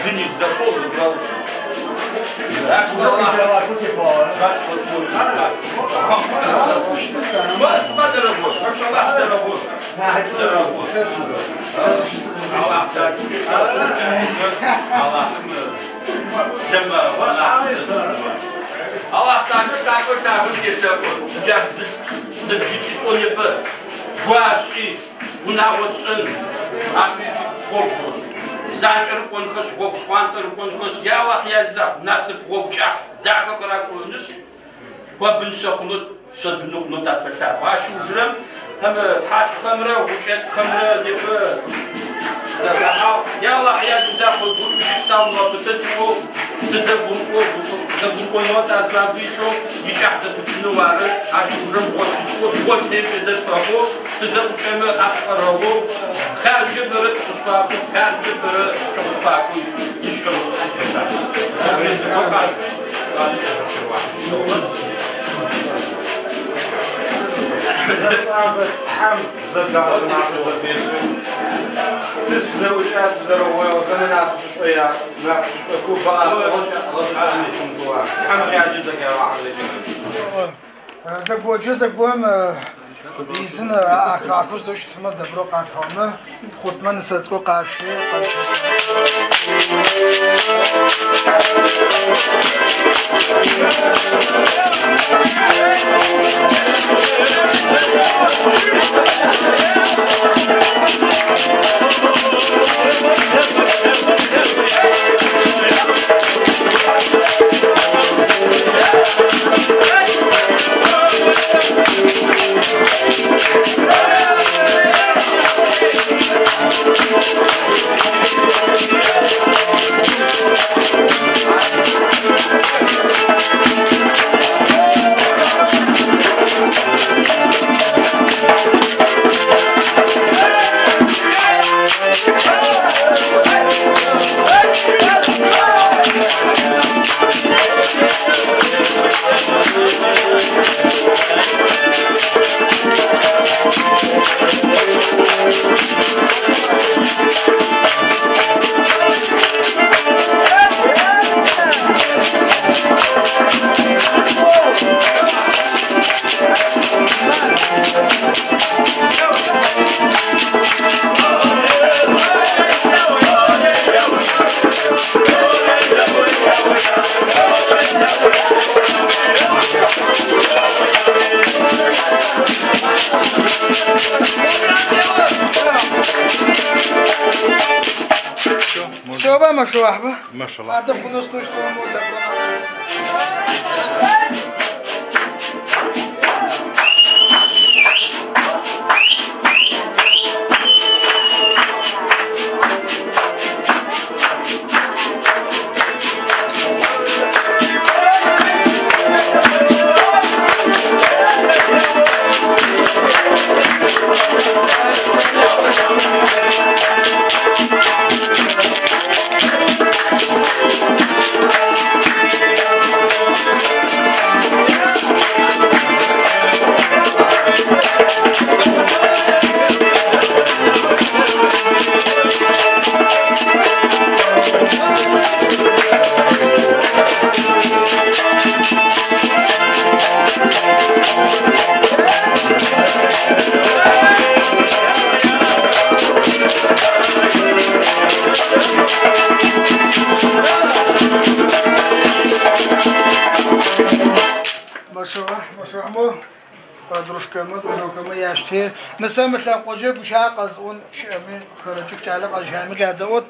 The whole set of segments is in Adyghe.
Жених зашел, забрал. Зэгоджэ зэгом изын ахаху здэщытмэ добро къатхъэмэ хъутмэ нысэцӏыкӏу къащэ. ما شاء الله. هذا خنوص نسمت لقوجه بشاق قزون شامي خرجك تعلق الشامي قاعد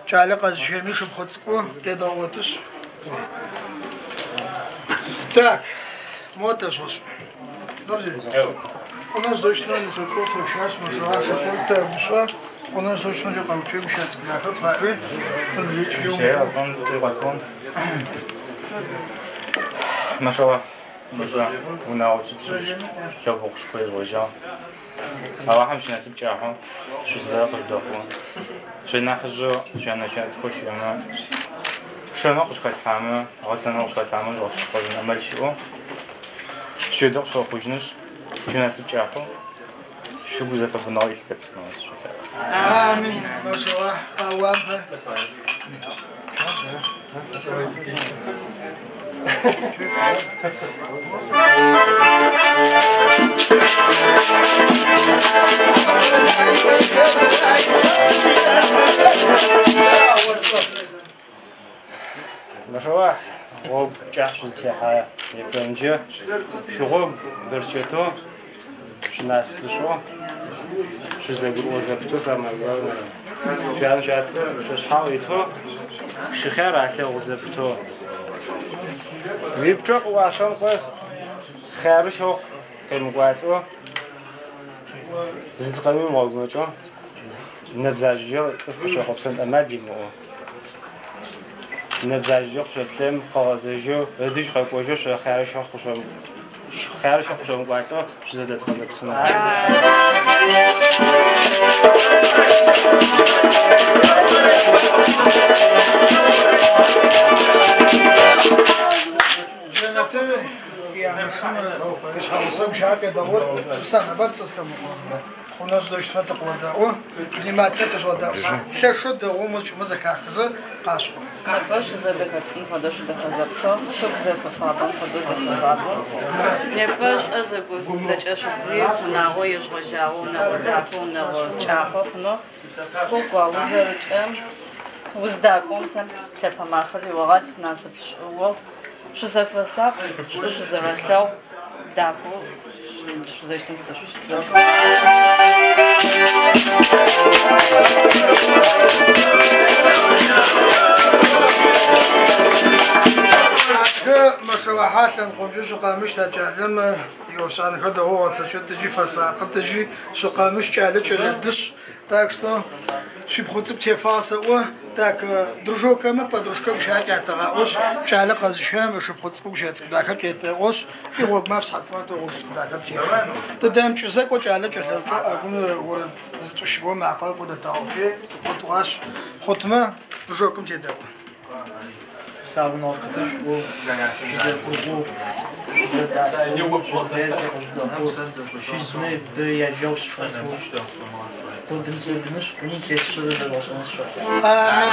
تعلق الشامي شو بخطسكو كده وتش. Так, вот это вот. У нас точно не соответствует сейчас, мы же у нас точно не получим сейчас, Машалла. Унагъо шъутшӏыщт, лъэбгъу ежъугъэжьагъ. Алахьым шъуинасып кӏахьэу, шъузыфаер къыжъудэхъу. Шъуинахьыжъэу, шъуянэ-шъуятэхэу шъуиӏэмэ, шэнэу къышъухэлъхьамэ, гъэсэнэу къышъухэлъхьамэ, жъугъэшъыпкъэжьын амал шъуиӏэу, шъуедэӏу шъуфэхъужьынышъ, шъуинасып кӏахьэу, шъугу зэфэбыныгъэ илъ зэпытынэу сышъолъэӏу. Амин. Машаллах. Ауампэ. Машаллах, гъогу кӏахь шъузытехьэ непэмджэ, шъугъогу бэрчэтэу, шъунасыпышӏоу, шъузэгурыӏо зэпытэу, самое главное, шъуянэ-шъуятэ шъуашъхьагъ итэу, шъухъяр алъэгъу зэпытэу. Уипчъэ къыуашъом къэс хъяры щэхъу къемыкӏуалӏэу, зыцкъэми умыгъэгумэкӏэу, нэбзаджэкӏэ цӏыф къышъохъопсэн амал имыӏэу. Нэбзаджэкӏэ къышъоплъэм къыгъэзэжьэу, ыдыжь къэкӏожьэу шъо хъяры щэхъу къышъомыкӏуалӏэу шъузэдэтхъэ зэпытынэу. Джэнэтыр янэшым ишъхьэгъусэ гущыӏэ къедэӏот, Сусанна бабцэ схэмыхъуагъ. Хъунэу сыдэущтмэ тыкъыодэӏу, внимательно тыжъугъэдаӏу. Лъэшэу дэгъоу музыкӏымэ зэхахызэ къашъуӏо. Непэ шъузэдэхэ цӏыкӏум фэдэу шъудэхэ зэпытыгъ, шъугу зэфэфабэм фэдэу зэфэфабэу. Непэ шӏо зэкӏэшъудзи, унагъо ежъугъэжьагъэу, унэгъо дахэу, унэгъо кӏахьэу хъунэу. Кӏо, узэрыкӏэм, уздакӏом тэм лъэпэ мафэр иогъат, насып шӏуогъу. Шъузэфэсакъ, шӏу шъузэрэлъэгъу, дахэу шъузэщтым фэдэу шъущыт. Адыгэ машаллахьа лъэныкъомкӏэ шъукъэмыщт а кӏалэм иӏофшӏэнхэр дэгъоу гъэцэкӏэ тыжьи фэсакъы тыжьи шъукъэмыщт кӏалэ кӏэлэ дышъ. Так что шъуипхъу цӏыкӏу тефагъ сэӏо. Так, дружокэмэ подружкэ гущыӏэ къятэгъаӏошъ, кӏалэ къэзыщэм ышыпхъу цӏыкӏу гущыӏэ цӏыкӏу дахэ къетэӏошъ, игъогу маф сыхьатмэ гъогу цӏыкӏу дахэ техьэ. Тыдэмыкӏызэ кӏо кӏалэ кӏэлъэкӏэу ӏэгум орэд зытӏущыгъо макъэ кӏодэтагъэкӏи тыкӏотыгъащ. Хъутмэ дружокым тедэӏу. Псауныгъэ пытэ шъуӏоу, шъузэгугъоу, шъузэдахэу, шъуздэжьэу къыжъудэхъоу, шъуизмэ бэ яджэгъу шъучӏэтэу, къобын-зэбынышъу хъуни илъэсишъэ зэдэжъугъэшӏэнэу сышъолъэӏу. Амин.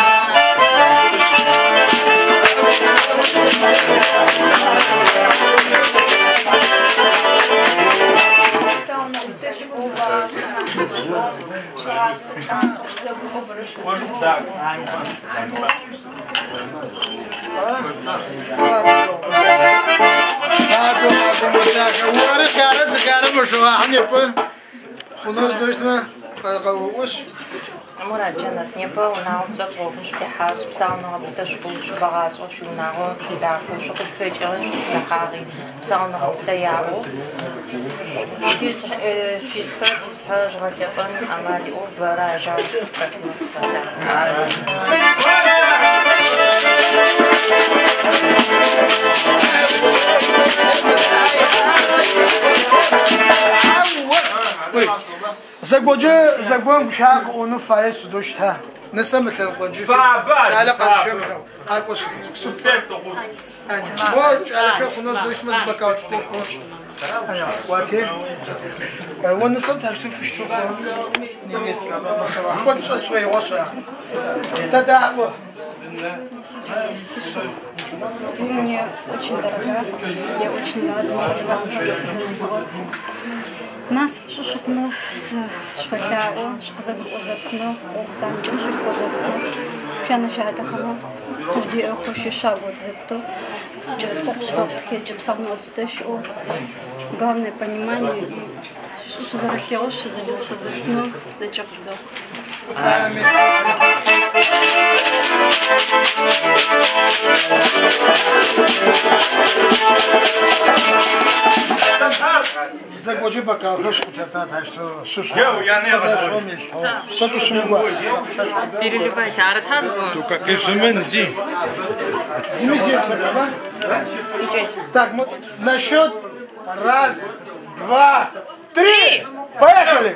Оры хъярэ зыхъярэ машаллахьа непэ хъунэу сыдэущтмэ къэуӏушъ. Мурат Джэнэт непэ унагъом цӏэ гъогум шъутехьащ, псауныгъэ пытэ шъуӏоу, шъубэгъашӏэу, шъуиунагъо шъудахэу, шъукъызхэкӏыгъи, шъукъыздэхьагъи, псауныгъэ пытэ яӏэу. Шъуизхэр, тизхэр жъугъэлъэпӏэн амал иӏэу бэрэ ажал шъутхэтынэу сыфэлъаӏо. Зэгоджэ зэгом гущыӏэ къыӏонэу фае сыдэу щыта? Нысэм ылъэныкъоджы кӏалэ къэзыщэм къакӏо шыпхъу цӏыкӏу. Аня, о кӏалэхэр хъунэу сыдэущтмэ зы бокал цӏыкӏу. Аня, шкӏуати. О нысэм тащтэу фыщтэу хъу. Невестка, машаллах. Кӏо тшӏэ тшӏоигъо шӏа. Тэдаӏо. Ты мне очень дорога, я очень рада, вам повезло. Нас шъушъукъунэу сышъуфэлъаӏо, шъукъызэгурыӏо зэпытынэу, гъогу занкӏэм шъурыкӏо зэпытэу, шъуянэ-шъуятэхэмэ къыжъудеӏэхэу, шъуишъуагот зэпытэу, кӏэлэцӏыкӏу къышъуфэхъутхэ, псауныгъэ пытэ шъуиӏэу, главное понимание и шъузэрэлъэгъоу, шъузэдеусэ зэпытынэу зэкӏэ къыжъудэхъу. Амин. Зэкӏоджы бокалхэр шъукъытета, так что шышъхьэ. Переливайте, арытазгу. Только кишмэнзи. Так, на счет раз, два, три! Поехали!